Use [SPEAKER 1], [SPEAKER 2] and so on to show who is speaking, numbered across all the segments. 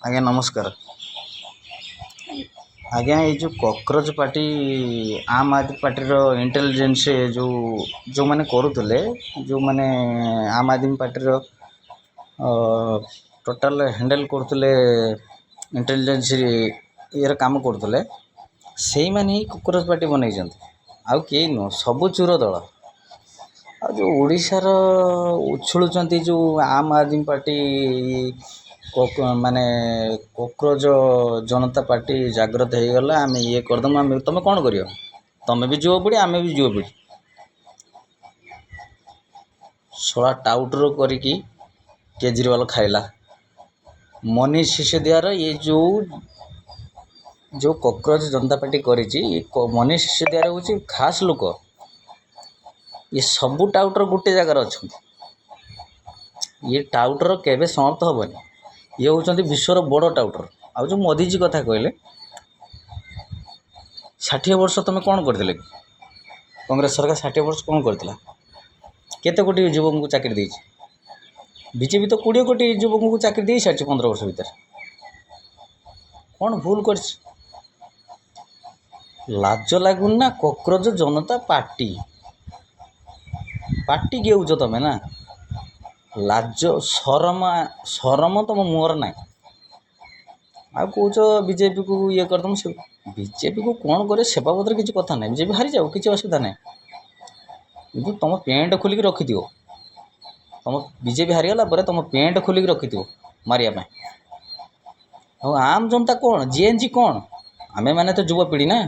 [SPEAKER 1] ଆଜ୍ଞା ନମସ୍କାର। ଆଜ୍ଞା, ଏଇ ଯେଉଁ କକ୍ରୋଚ ପାର୍ଟି, ଆମ୍ ଆଦମୀ ପାର୍ଟିର ଇଣ୍ଟେଲିଜେନ୍ସ ଯେଉଁମାନେ କରୁଥିଲେ, ଯେଉଁମାନେ ଆମ୍ ଆଦମୀ ପାର୍ଟିର ଟୋଟାଲ ହ୍ୟାଣ୍ଡେଲ୍ କରୁଥିଲେ, ଇଣ୍ଟେଲିଜେନ୍ସ ଇଏର କାମ କରୁଥିଲେ, ସେଇମାନେ ହିଁ କକ୍ରୋଚ ପାର୍ଟି ବନେଇଛନ୍ତି, ଆଉ କେହି ନୁହଁ। ସବୁ ଚୋର ଦଳ। ଆଉ ଯେଉଁ ଓଡ଼ିଶାର ଉଛୁଳୁଛନ୍ତି, ଯେଉଁ ଆମ୍ ଆଦମୀ ପାର୍ଟି ମାନେ କକ୍ରୋଚ ଜନତା ପାର୍ଟି ଜାଗ୍ରତ ହେଇଗଲା, ଆମେ ଇଏ କରିଦେବୁ, ଆମେ। ତୁମେ କ'ଣ କରିବ? ତୁମେ ବି ଯୁବପିଢ଼ି, ଆମେ ବି ଯୁବପିଢ଼ି। ଶଳା ଟାଉଟର କରିକି କେଜରିୱାଲ ଖାଇଲା। ମନୀଷ ସିସୋଦିଆର ଇଏ ଯେଉଁ କକ୍ରୋଚ ଜନତା ପାର୍ଟି କରିଛି, ମନୀଷ ସିସୋଦିଆର ହେଉଛି ଖାସ୍ ଲୋକ। ଇଏ ସବୁ ଟାଉଟର ଗୋଟେ ଜାଗାରେ ଅଛନ୍ତି। ଇଏ ଟାଉଟର କେବେ ସମାପ୍ତ ହେବନି। ଇଏ ହେଉଛନ୍ତି ବିଶ୍ୱର ବଡ଼ ଟାଉଟର। ଆଉ ଯେଉଁ ମୋଦିଜୀ କଥା କହିଲେ, 60 ବର୍ଷ ତୁମେ କ'ଣ କରିଥିଲେ କି? କଂଗ୍ରେସ ସରକାର 60 ବର୍ଷ କ'ଣ କରିଥିଲା? କେତେ କୋଟି ଯୁବକଙ୍କୁ ଚାକିରି ଦେଇଛି? ବିଜେପି ତ 20 କୋଟି ଯୁବକଙ୍କୁ ଚାକିରି ଦେଇ ସାରିଛି 15 ବର୍ଷ ଭିତରେ। କ'ଣ ଭୁଲ କରିଛି? ଲାଜ ଲାଗୁନି ନା? କକ୍ରୋଚ ଜନତା ପାର୍ଟି ପାର୍ଟି ଗେଉଛ ତମେ ନା? ଲାଜ ସରମ, ସରମ ତମ ମୁହଁରେ ନାହିଁ। ଆଉ କହୁଛ ବିଜେପିକୁ ଇଏ କରିଦେବୁ। ସେ ବିଜେପିକୁ କ'ଣ କରିବ ସେ ବାବଦରେ କିଛି କଥା ନାହିଁ। ବିଜେପି ହାରିଯାଉ, କିଛି ଅସୁବିଧା ନାହିଁ। କିନ୍ତୁ ତୁମ ପ୍ୟାଣ୍ଟ ଖୋଲିକି ରଖିଥିବ। ତୁମ ବିଜେପି ହାରିଗଲା ପରେ ତୁମ ପ୍ୟାଣ୍ଟ ଖୋଲିକି ରଖିଥିବ ମାରିବା ପାଇଁ। ଆଉ ଆମ୍ ଜନତା କ'ଣ, ଜେଏନ୍ଜି କ'ଣ? ଆମେମାନେ ତ ଯୁବପିଢ଼ି ନା।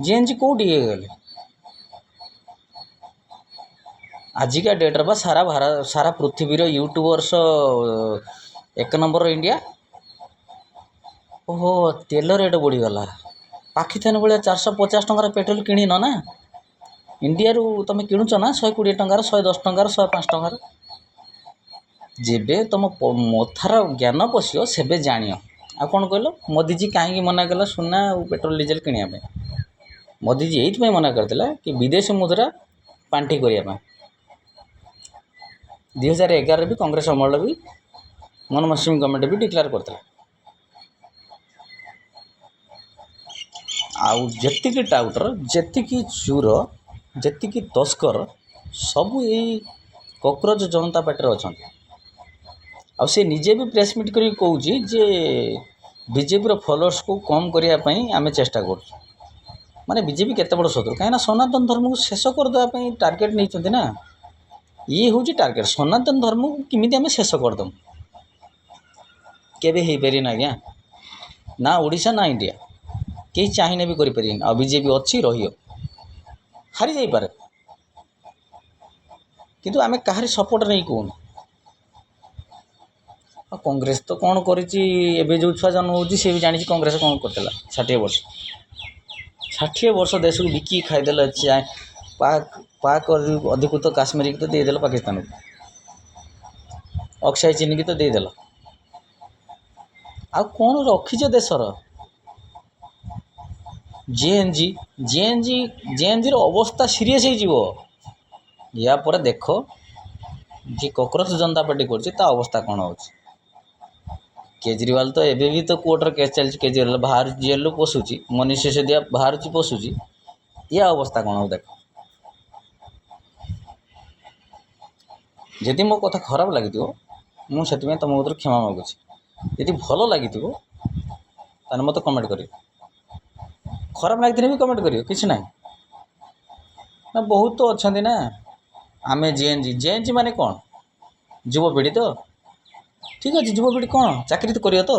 [SPEAKER 1] ଜେଏନ୍ଜି କେଉଁଠି ହେଇଗଲେ? ଆଜିକା ଡେଟ୍ରେ ବା ସାରା ଭାରତ, ସାରା ପୃଥିବୀର ୟୁଟ୍ୟୁବର୍ସ 1 ନମ୍ବର ଇଣ୍ଡିଆ। ଓହୋ, ତେଲ ରେଟ୍ ବଢ଼ିଗଲା। ପାକିସ୍ତାନ ଭଳିଆ 450 ଟଙ୍କାର ପେଟ୍ରୋଲ କିଣିନ ନା? ଇଣ୍ଡିଆରୁ ତୁମେ କିଣୁଛ ନା 120 ଟଙ୍କାର, 110 ଟଙ୍କାର, 105 ଟଙ୍କାର? ଯେବେ ତୁମ ମଥାର ଜ୍ଞାନ ପଶିବ, ସେବେ ଜାଣିବ। ଆଉ କ'ଣ କହିଲ? ମୋଦିଜୀ କାହିଁକି ମନା କଲା ସୁନା ଆଉ ପେଟ୍ରୋଲ ଡିଜେଲ କିଣିବା ପାଇଁ? ମୋଦିଜୀ ଏଇଥିପାଇଁ ମନା କରିଥିଲା କି ବିଦେଶୀ ମୁଦ୍ରା ପାଣ୍ଠି କରିବା ପାଇଁ। 2011ରେ ବି କଂଗ୍ରେସ ଅମଳ ବି ମନମୋହନ ସିଂ ଗଭର୍ଣ୍ଣମେଣ୍ଟ ବି ଡିକ୍ଲେୟାର କରିଥିଲା। ଆଉ ଯେତିକି ଟାଉଟର, ଯେତିକି ଚୋର, ଯେତିକି ତସ୍କର, ସବୁ ଏଇ କକ୍ରୋଚ ଜନତା ପାର୍ଟିରେ ଅଛନ୍ତି। ଆଉ ସେ ନିଜେ ବି ପ୍ରେସ୍ ମିଟ୍ କରିକି କହୁଛି ଯେ ବିଜେପିର ଫଲୋଅର୍ସକୁ କମ୍ କରିବା ପାଇଁ ଆମେ ଚେଷ୍ଟା କରୁଛୁ। ମାନେ ବିଜେପି କେତେ ବଡ଼ ଶତ୍ରୁ? କାହିଁକିନା ସନାତନ ଧର୍ମକୁ ଶେଷ କରିଦେବା ପାଇଁ ଟାର୍ଗେଟ୍ ନେଇଛନ୍ତି ନା। ଇଏ ହେଉଛି ଟାର୍ଗେଟ୍, ସନାତନ ଧର୍ମକୁ କେମିତି ଆମେ ଶେଷ କରିଦେବୁ। କେବେ ହେଇପାରିବନି ଆଜ୍ଞା, ନା ଓଡ଼ିଶା ନା ଇଣ୍ଡିଆ, କେହି ଚାହିଁଲେ ବି କରିପାରିବେନି। ଆଉ ବିଜେପି ଅଛି, ରହିବ, ହାରି ଯାଇପାରେ, କିନ୍ତୁ ଆମେ କାହାରି ସପୋର୍ଟ ନେଇ କହୁନୁ। ଆଉ କଂଗ୍ରେସ ତ କ'ଣ କରିଛି? ଏବେ ଯେଉଁ ଛୁଆ ଜନ୍ମ ହେଉଛି, ସେ ବି ଜାଣିଛି କଂଗ୍ରେସ କ'ଣ କରିଥିଲା 60 ବର୍ଷ। 60 ବର୍ଷ ଦେଶକୁ ବିକି ଖାଇଦେଲେ। ପାକ୍ ଅଧିକୃତ କାଶ୍ମୀରକି ତ ଦେଇଦେଲ ପାକିସ୍ତାନକୁ, ଅକ୍ସାଇ ଚିନିକି ତ ଦେଇଦେଲ, ଆଉ କ'ଣ ରଖିଛ ଦେଶର? ଜେଏନ୍ଜି, ଜେଏନ୍ଜି, ଜେଏନ୍ଜିର ଅବସ୍ଥା ସିରିୟସ୍ ହେଇଯିବ ୟା ପରେ। ଦେଖ, ଯିଏ କକ୍ରୋଚ ଜନତା ପାର୍ଟି କରୁଛି ତା ଅବସ୍ଥା କ'ଣ ହେଉଛି। କେଜରିୱାଲ ତ ଏବେ ବି ତ କୋର୍ଟରେ କେସ୍ ଚାଲିଛି। କେଜରିୱାଲ ବାହାରୁଛି, ଜେଲରୁ ପଶୁଛି। ମନୀଷ ସିସୋଦିଆ ବାହାରୁଛି, ପଶୁଛି। ୟା ଅବସ୍ଥା କ'ଣ ହବ ଦେଖ। ଯଦି ମୋ କଥା ଖରାପ ଲାଗିଥିବ, ମୁଁ ସେଥିପାଇଁ ତୁମ କତିରୁ କ୍ଷମା ମାଗୁଛି। ଯଦି ଭଲ ଲାଗିଥିବ, ତାହେଲେ ମୋତେ କମେଣ୍ଟ କରିବେ। ଖରାପ ଲାଗିଥିଲେ ବି କମେଣ୍ଟ କରିବେ, କିଛି ନାହିଁ ନା। ବହୁତ ତ ଅଛନ୍ତି ନା, ଆମେ ଜେଏନ୍ଜି। ଜେଏନ୍ଜି ମାନେ କ'ଣ? ଯୁବପିଢ଼ି ତ? ଠିକ୍ ଅଛି, ଯୁବପିଢ଼ି କ'ଣ ଚାକିରି ତ କରିବ ତ?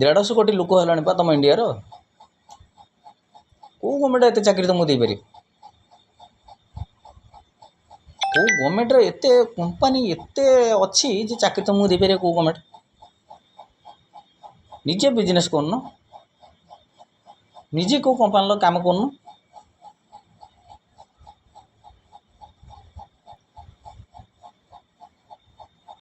[SPEAKER 1] 150 କୋଟି ଲୋକ ହେଲାଣି ପା ତୁମ ଇଣ୍ଡିଆର। କେଉଁ ଗଭର୍ଣ୍ଣମେଣ୍ଟ ଏତେ ଚାକିରି ତୁମକୁ ଦେଇପାରିବ? କେଉଁ ଗଭର୍ଣ୍ଣମେଣ୍ଟର ଏତେ କମ୍ପାନୀ ଏତେ ଅଛି ଯେ ଚାକିରି ତୁମକୁ ଦେଇପାରିବ କେଉଁ ଗଭର୍ଣ୍ଣମେଣ୍ଟ? ନିଜେ ବିଜନେସ୍ କରୁନ, ନିଜେ କେଉଁ କମ୍ପାନୀର କାମ କରୁନ।